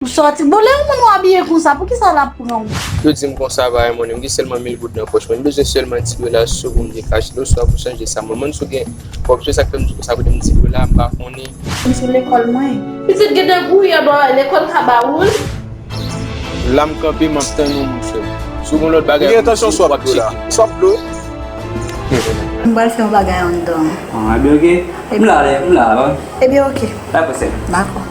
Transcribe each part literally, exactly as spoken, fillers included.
Ou sòti. Bon, lè yon moun ou abiye konsa, poukisa l ap pran w? Yo di m konsa, pa yon moun, m gen sèlman mil goud nan pòch mwen. M bezwen sèlman ti dola sou pou m te kache l, oswa pou chanje sa. Mwen, mwen, si w gen kòb, se sa k fè m di konsa, pote m ti dola, m pa konnen. M sou lekòl mwen. Pitit gen de gouyè bò lekòl ka ba ou l. La m kanpe, m ap tann ou, monchè. Si w gen lòt bagay. Ou gen entansyon swa p dlo la? Swa p dlo? M pral fè yon bagay anndan. Ah, ebyen, oke. M la, m la, wi. Ebyen, oke. Dakò, sè. Dakò.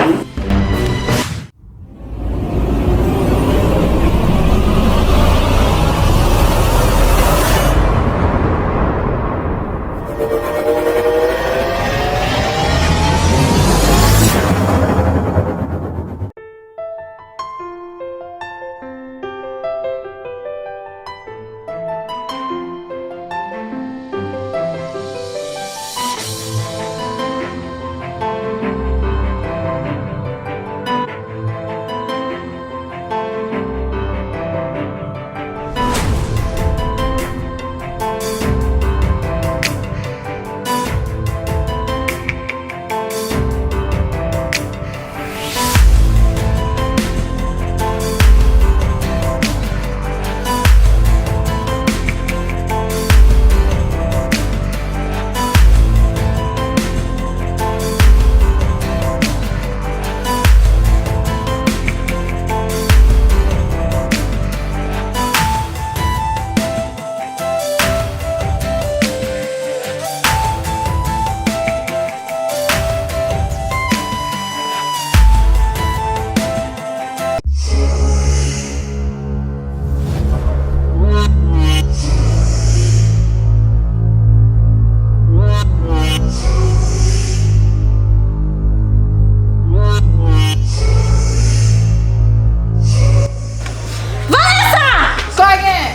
Vanessa! Sa w gen?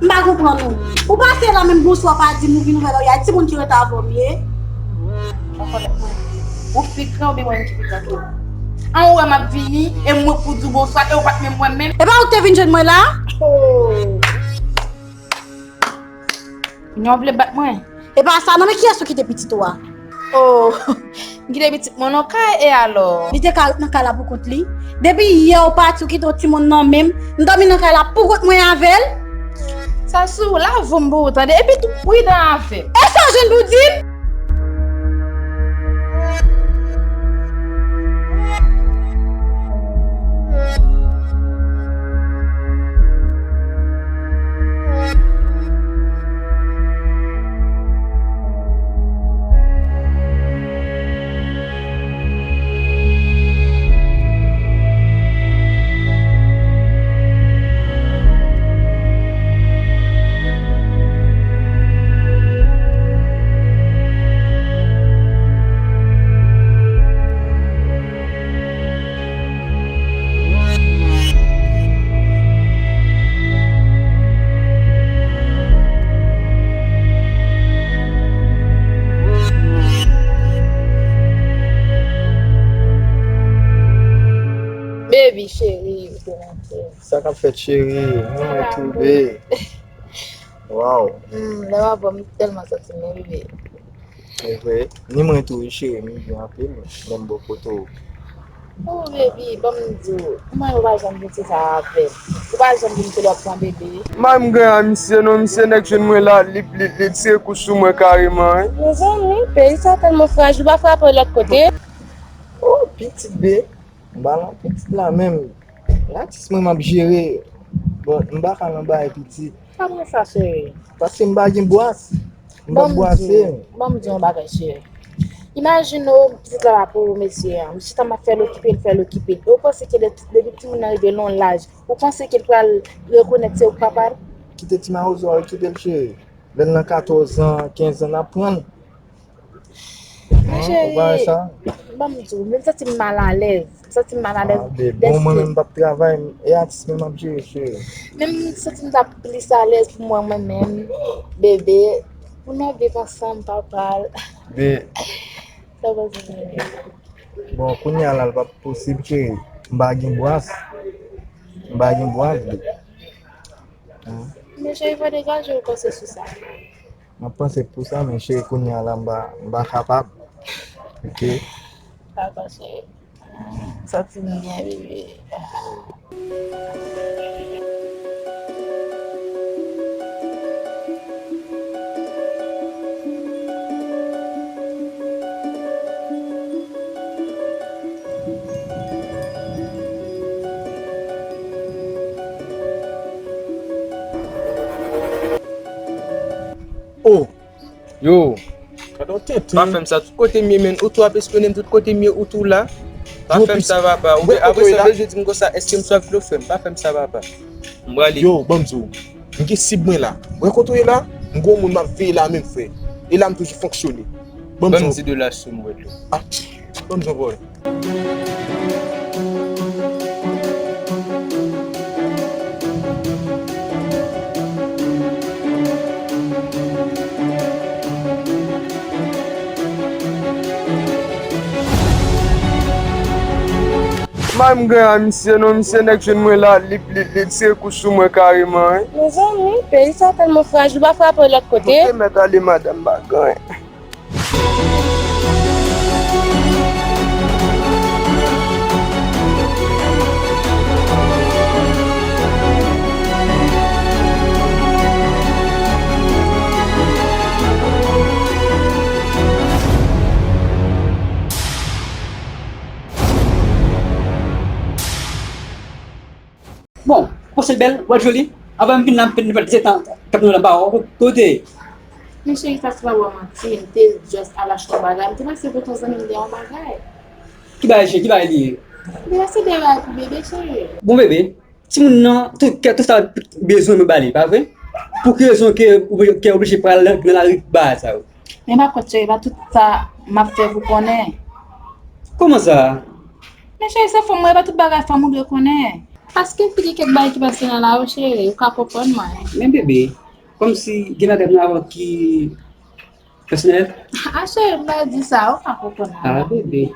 M pa konprann ou. Ou pase la menm bonswa pa di m, ou vin ouvè lòyay timoun ki ret avè w ye. Ou konèt mwen. Ou pi gran oubyen mwen ki pi gran ke w? An ou wè m ap vini, e m wè pou di w bonswa, e ou pa t menm wè m menm. E pa ou ki te vin jwenn mwen la? Oh. Kounya w vle bat mwen? E pa sa non, men kiyès ou kite pitit ou a? Oh, m kite pitit mwen nan kay, e alò? Li te ka ret nan kay la pou kont li. Depi yè ou pati, ou kite yon timoun nan men m. M dòmi nan kay la pou kont mwen avè l. Sa sou lavi m pou ou tande, epi tou pridan avè m. E sa w jwenn pou w di m? Baby cheri, ou te manke. Sa k ap fèt, cheri? Mwen, mwen tou, babe. Waw. Hmm, lè w ap bò m tèlman santi m byen, bebe. E vre, ni mwen tou, wi, cheri, m byen anpil, menm bò kote w. Oh, baby, ban m di w, kouman ou pa janm di sa avè m? Ou pa janm di m ke lè w ap pran bebe? M pa menm gen a misye non, misye nèk jwenn mwen la, li, li, li tire kou sou mwen kareman, wi. Mezanmi, peyi sa tèlman frajil, ou pa frape lòt kote? Oh, pitit, babe. M pa nan pitit la menm. Gratis mwen m ap jere. Bon, m pa ka nan bagay pitit. Sa mwen sa, cheri? Paske m pa gen bwas. M p ap bwase. Ban m di yon bagay, cheri. Imajine w, pitit la pa pou ou, mesye a. M chita m ap fè l okipe l, fè l okipe l. E w panse ke de-, depi timoun nan rive nan yon laj, ou panse ke l pral rekonèt se ou k papa l? Kite ti mawozo a okipe l, cheri. Lè l nan katòz an, kenz an, n ap pran l. Men cheri, ban m di w, m santi m malalèz. M santi m malalèz. Ah, babe, bon, mwen menm m p ap travay, e atis mwen m ap jere, cheri. Men m santi m t ap plis alèz pou mwen, mwen menm, bebe, pou nou viv ansanm, papa l. Be. Sa w panse, bebe? Bon, kounye a la, l p ap posib, cheri. M pa gen bwas. M pa gen bwas, babe. Men cheri, fò degaje w panse sou sa. M ap panse pou sa, men cheri, kounye a la, m pa, m pa kapab. Oke? Dakò, cheri. Santi m byen, bebe. Oh! Yo, pa fè m sa, tout kote m ye, menn. Ou tou ap espyone m, tout kote m ye, ou tou la. Pa fè m sa, papa. Ou vle, apre sa, vle jodi m konsa, èske m swav dlo frè m? Pa fè m sa, papa. M prale. Yo, ban m di w, m gen sib mwen la. Ou wè kote w ye la? M gon moun m ap veye la menm, frè. E la m toujou fonksyone. Ban m di w. Ban m di dola sou m, wè dlo. Ah, ban m di w, bòy. May m gen a misye non, misye nèk jwenn mwen la, li, li, li tire kou sou mwen kareman, wi. Mezanmi, peyi sa tèlman frajil, ou pa frape lòt kote. Ou te mèt ale, madanm, pa gen anyen. Bon, ou panse l bèl, ou wè l joli? Avan m vin la, m fè n fè dizèt an k ap nan anba w, kote? Men cheri, sa se pa bò manti, m te just al achte yon bagay, m te panse pou t yon zanmi m te yon bagay. Ki bagay, cheri, ki bagay li ye? Li se de bagay pou bebe, cheri. Bon, bebe, timoun nan, tout kè, tout sa l bezwen, mwen ba li, pa vre? Pou ki rezon ke ou ke oblije pral nan, nan lari pou bagay sa yo? Men pa kwè, cheri, pa tout sa m ap fè pou konnen. Kòman sa? Men cheri, se fanm mwen, e pa tout bagay fanm ou dwe konnen. Paske fi gen kèk bagay ki pase nan lavi, cheri, ou ka konprann mwen. Men bebe, kòmsi gen bagay nan lavi ki pèsonèl? Ah, cheri, m pa di sa, ou ka konprann mwen. Ah, bebe.